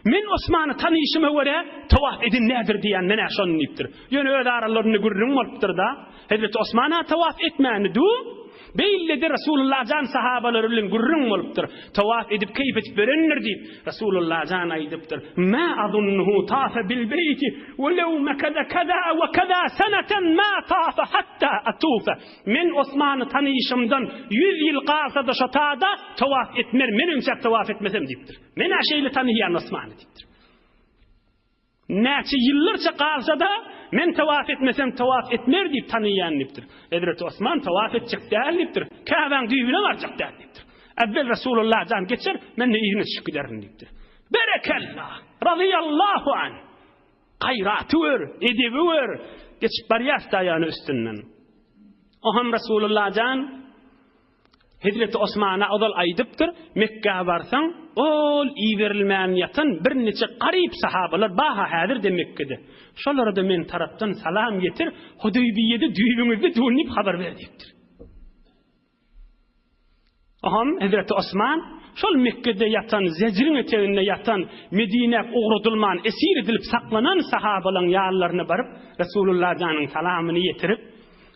Men Osmany tanyşyma görä, tawaf eden nädir diýen men-ä şony diýipdir. Ýöne öz aralarynda gürrüň bolupdyr-da. Hezreti Osman-a tawaf etmäni du. Beýlede Resulullah jan sahabalary bilen gürrüň bolupdyr. Tawaf edip keýp edip berendir diýip, Resulullah jan aýdypdyr. Ma azunnuhu tafa bil beýti we lew mekede keza we keza seneten ma tafa hatta atufa. Men Osmany tanyşymdan ýüz ýyl galsa-da şo tada tawaf etmerin, men öňçäk tawaf etmesem diýipdir. Men-ä şeýle tanyýan Osmany diýipdir. Näçe ýyllarça galsa-da, men tawaf etmesem tawaf etmer diýip tanyýan diýipdir. Hezreti Osman tawaf etjek däl diýipdir. Käbäň düýbüne barjak däl diýipdir. Äwwel Resulullah jan geçer, men-de yzyna düşüp giderin diýipdir. Berekella! Razyýallahu an! Gaýraty gör, edebi gör. Geçip barýas-da ýany üstünden. Oham Resulullah jan Hezreti Osmana ozal aýdypdyr, Mekgä barsaň, ol iberilmän ýatan birniçe garyp sahabalar bar-ha häzir-de Mekgede. Şolara-da men tarapdan salam ýetir, Hudaýbiýede düýbüňizde dur diýip habar ber diýipdir. Oham Hezreti Osman şol Mekgede ýatan, zejiriň eteginde ýatan, Medinä ugradylman, esir edilip saklanan sahabalaň ýanlaryna baryp, Resulullah janyň salamyny ýetirip,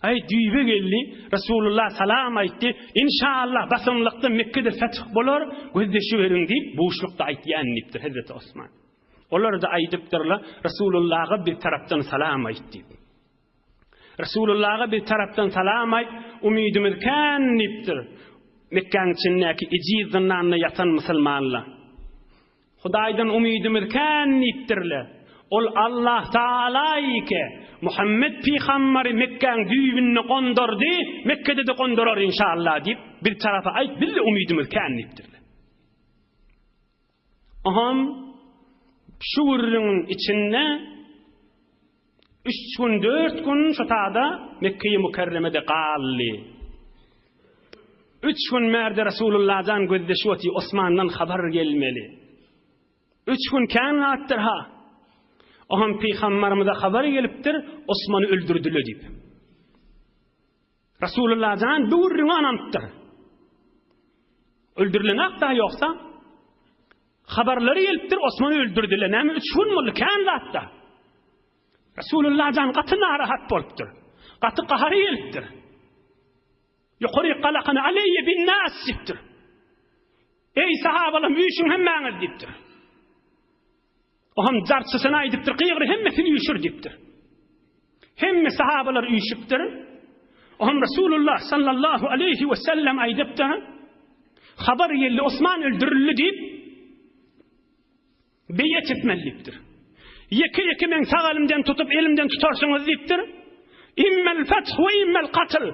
Aý, düýbe geldi, Resulullah salam aýtdy, Inşallah, basymlykda Mekgede feth bolar, gözleşiberiň diýip, buşlukda aýtýan diýipdir Hezreti Osman. Olar-da aýdypdyrlar, Resulullaha bir tarapdan salam aýt diýip. Resulullaha bir tarapdan salam aýt, umydymyz kän diýipdir. Mekgäň içindäki ejiz zyndanda ýatan musulmanlar. Hudaýdan umydymyz kän diýipdirler. Ol Allah Taala ike, Muhammet pygambary Mekgäň düýbünde gondardy, Mekgede-de gondarar inşallah diýip, bir tarapa aýt, biz-de umydymyz kän diýipdirler. Aham şu gürrüňiň içinde üç gün, dört gün şu tada Mekge-i Mükerremede galdy. Üç gün bärde Resulullah jan gözleşip otyr, Osmandan habar gelmeli. Üç gün kän zatdyr ha. Oham pygambarymyza habar gelipdir, Osmany öldürdüler diýip. Resulullah jan bu gürrüňe ynanypdyr. Öldürilen hakda ýogsa habarlary gelipdir, Osmany öldürdiler. Näme üç gün boldy, kän zatda. Resulullah jan gaty narahat bolupdyr. Gaty gahary gelipdir. Ýokary galakany aleýye bin nas diýipdir. Eý sahabalarym üýşüň hemmäňiz diýipdir. O hem jarçysyna aýdypdyr, gygyr hemmesini üýşür diýipdir. Hemme sahabalar üýşüpdir. O hem Resulullah sallallahu aleyhi ve sellem aýdypdyr. Habar geldi Osman öldürildi diýip beýet etmeli diýipdir. Ýeke-ýeke men sag elimden tutup elimden tutarsyňyz diýipdir. Immel feth we immel katl.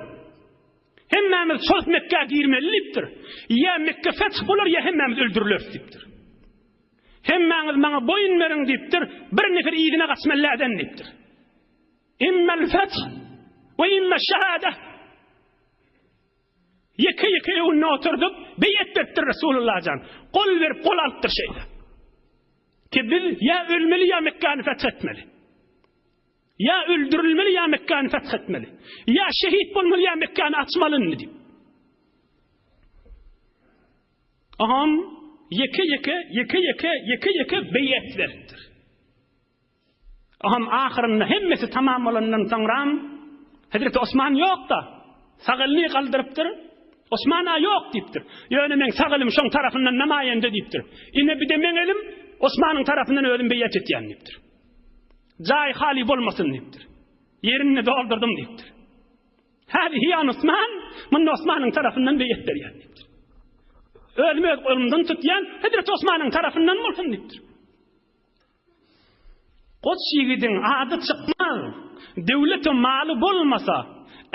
Hemmämiz çozup Mekgä girmeli diýipdir. Ýa Mekge feth bolar ýa hemmämiz öldürileris diýipdir. Hemmäňiz maňa boýun beriň diýipdir, bir nefer yzyna gaçmaly läden diýipdir. Immel feth we imme şehade. Ýeke-ýeke öňünde oturdyp, beýet beripdir Resulullah jan. Gol berip, gol alypdyr şeýle. Ki biz ýa ölmeli ýa Mekgäni feth etmeli. Ýa öldürilmeli ýa Mekgäni feth etmeli. Ýa şehit bolmaly ýa Mekgäni açmaly indi diýip. Aham ýeke-ýeke, ýeke-ýeke, ýeke-ýeke beýet beripdir. Aham ahyrynda hemmesi tamam bolandan soňram Hezreti Osman ýok-da, sag elini galdyrypdyr. Osman-a ýok diýipdir. Ýöne meň sag elim şoň tarapyndan namaýende diýipdir. Ine bir-de meň elim Osmanyň tarapyndan özüm beýet etýän diýipdir. Jaý haly bolmasyn diýipdir. Ýerini doldurdym diýipdir. Häzihi ýan Osman, munda Osmanyň tarapyndan beýet berýän diýipdir. Özüm öz golumdan tutýan, Hezreti Osmanyň tarapyndan bolsun diýipdir. Goç ýigidiň ady çykmaz, döwleti maly bolmasa,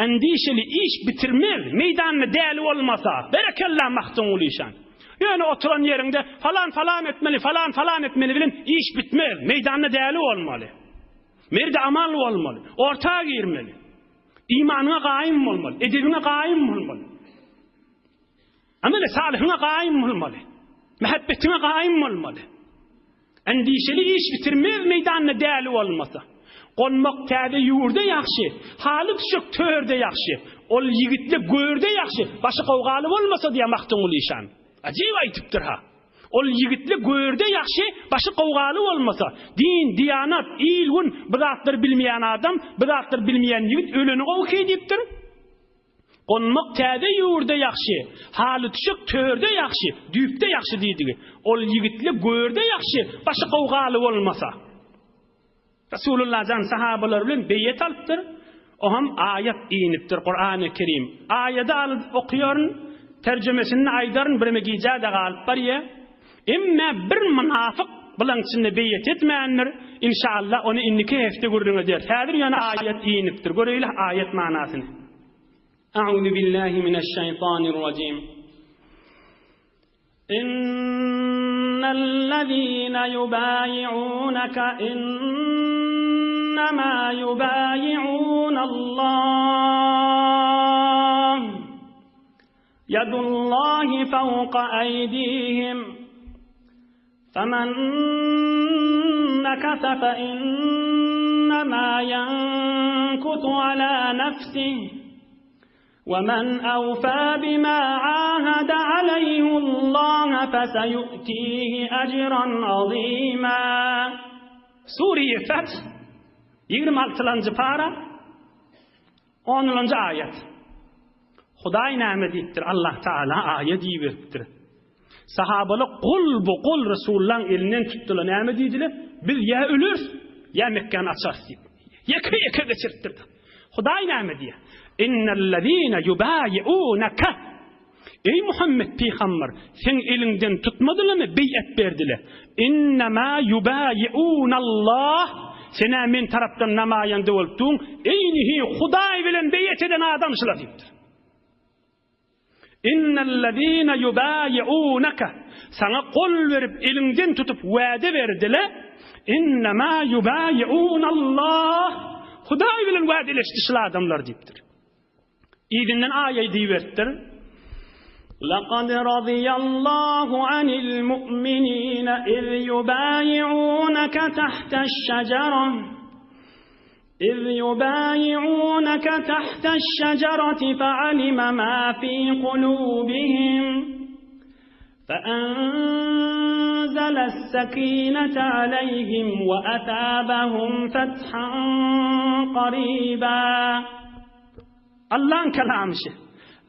endişeli iş bitirmez, meýdanda däli bolmasa. Berekella Magtymguly işan. Ýöne oturan ýeriňde falan falan etmeli, falan falan etmeli bilen iş bitmez. Meýdanda däli bolmaly. Merdi amal bolmaly. Orta girmeli. Imanyňa gaýym bolmaly, edebiňe gaýym bolmaly. Ameli salyhyňa gaýym bolmaly. Mähebbetiňe gaýym bolmaly. Endişeli iş bitirmez meýdanda däli bolmasa. Gonmak täze ýurda ýagşy, haly düşek törde ýagşy. Ol ýigitli görde ýagşy, başy gowgaly bolmasa diýýär Magtymguly işan. Ajyp aýdypdyr-ha. Ol ýigitli görde ýagşy, başy gowgaly bolmasa. Din, diýanat, il-gün bu zatlary bilmeýän adam, bu zatlary bilmeýän ýigit öleni gowy ki diýipdir. Gonmak täze ýurda ýagşy, haly düşek törde ýagşy, düýpde ýagşy diýdigi. Ol ýigitli görde ýagşy, başy gowgaly bolmasa. Resulullah jan sahabalary bilen beýet alypdyr. Oňam aýat inipdir, Kurany Kerim. Aýady alyp okaýaryn, terjimesini aýdaryn, bireme gijä-de galyp barýa. Emme bir mynafyk bulaň içinde beýet etmändir. Inşallah ony indiki hepde gürrüň ederis. Häzir ýöne aýat inipdir. Göreýli aýat manasyny. A'uzu billahi mineşşeýtanirrajim. Innellezine yubayi'uneke innema yubayi'unallah. Yadullahi fawqa aydihim. Femen nekese fe innema yenkutu ala nefsih. Ve men evfâ bimâ âhede aleyhullâhe feseyu'tîhi ecran azîmâ. Sure-i Feth, 26-njy para, 10-njy aýat. Hudaý näme diýipdir? Allah Taala aýat iberipdir. Sahabalar gol bu gol Resulullahyň elinden tutdular. Näme diýdiler? Biz ýa öleris, ýa Mekgäni açarys diýip. Ýeke-ýeke geçiripdir. Hudaý näme diýýär? Innellezine yubayi'unaka Eý Muhammet pygamber, seň eliňden tutmadylarmy, beýat berdiler. Innema yubayi'unallah Sen-ä men tarapdan namaýanda bolup duň, eýnihi Hudaý bilen beýat eden adam şular diýipdir. Innellezine yubayi'unaka Saňa gol berip, eliňden tutup wada berdile. Innema yubayi'unallah Hudaý bilen wadeleşdi şul adamlar diýipdir. Yzyndan aýaý diýiberipdir. Laqad radiyallahu anil mu'minina iz yubayi'unaka tahtaş-şejara إذ يبايعونك تحت الشجرة فعلم ما في قلوبهم فأنزل السكينة عليهم وأثابهم فتحا قريبا Allaň kalamy şi.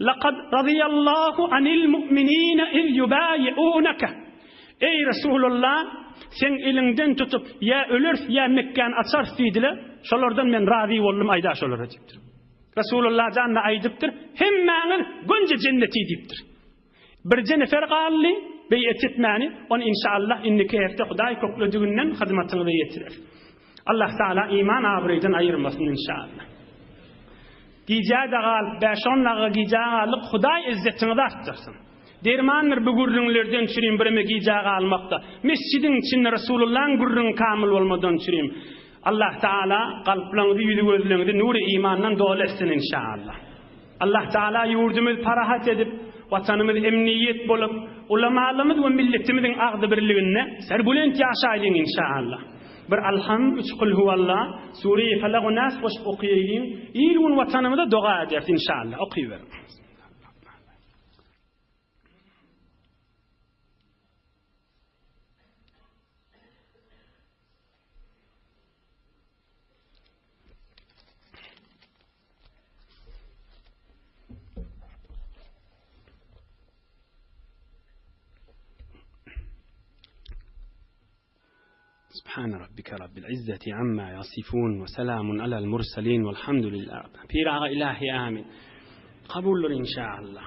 Laqad radiyallahu anil mu'minina iz yubayi'unaka. Eý Resulullah, seň eliňden tutup, ýa öleris, ýa Mekgäni açarys diýdiler. Şolardan men razy boldum, aýda şolara diýipdir. Resulullah jan-da aýdypdyr, hemmäňiz gönje jenneti diýipdir. Birje nefer galdy, beýet etmäni, ony inşallah indiki hepde Hudaý köklediginden hyzmatyňyza ýetirer. Allah Taala iman abraýdan aýyrmasyn inşallah. Gijä-de galyp, bäş-on dagyga gijä galdyk, Hudaý yzzetiňizi artdyrsyn. Dermandyr bu gürrüňlerden çürim bireme gijä galmakda. Mesjidiň içinde Resulullahyň gürrüňi kamyl bolmadan çürim. Allah Taala kalplaryňyzy, ýüzi-gözleriňizi nury imandan doly etsin inşallah. Allah Taala ýurdumyzy parahat edip, Watanymyz emniýet bolup, ulamalarymyz we milletimiziň agzybirliginde serbulent ýaşaýlyň inşaallah. Bir Alham, üç Kulhuwalla, Sure-i Felak we Nas goşup okaýaýlyň, il-gün Watanymyza doga ederis inşaallah. Okyberiň. Subhane rabbike rabbil izzeti amma yasifun we selamun alel murselin velhamdülillah. Pir aga ilahi amin. Kabuldyr inşallah.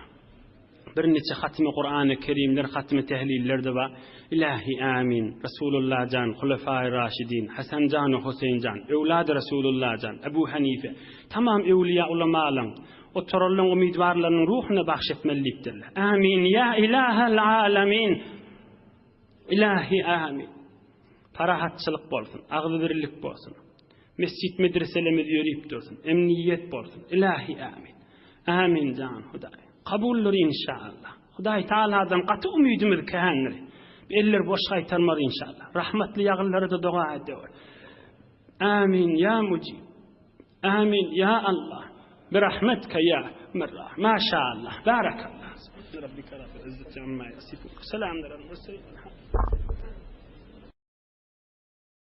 Bir niçe hatmy Kur'an-ı Kerimler, hatmy tehliller de bar. Ilahi amin. Resulullah jan, Hulefai Raşidin, Hasan jan, Huseýn jan, öwlady Resulullah jan, Ebu Hanife, tamam öwliýa ulamalaň, oturanlaň umydwarlarynyň ruhuna bagş etmeli diýipdirler. Amin. Ya ilahel alamin. Ilahi amin. Parahatçylyk bolsun, agzybirlik bolsun. Mesjit medreselerimiz ýörüp dursun, emniýet bolsun. Ilahi amin. Amin jan Hudaý. Kabuldyr inşallah. Hudaý Taaladan gaty umydymyz kändir. Eller boş gaýtarmaz inşallah. Rahmatly ýagynlara-da doga edewer. Amin ýa mujib. Amin ýa Allah. Bi rahmetke ýa mirrah. Maşallah. Barakallah. Rabbika rabbil izzati amma yasifun. Selamun alel murselin.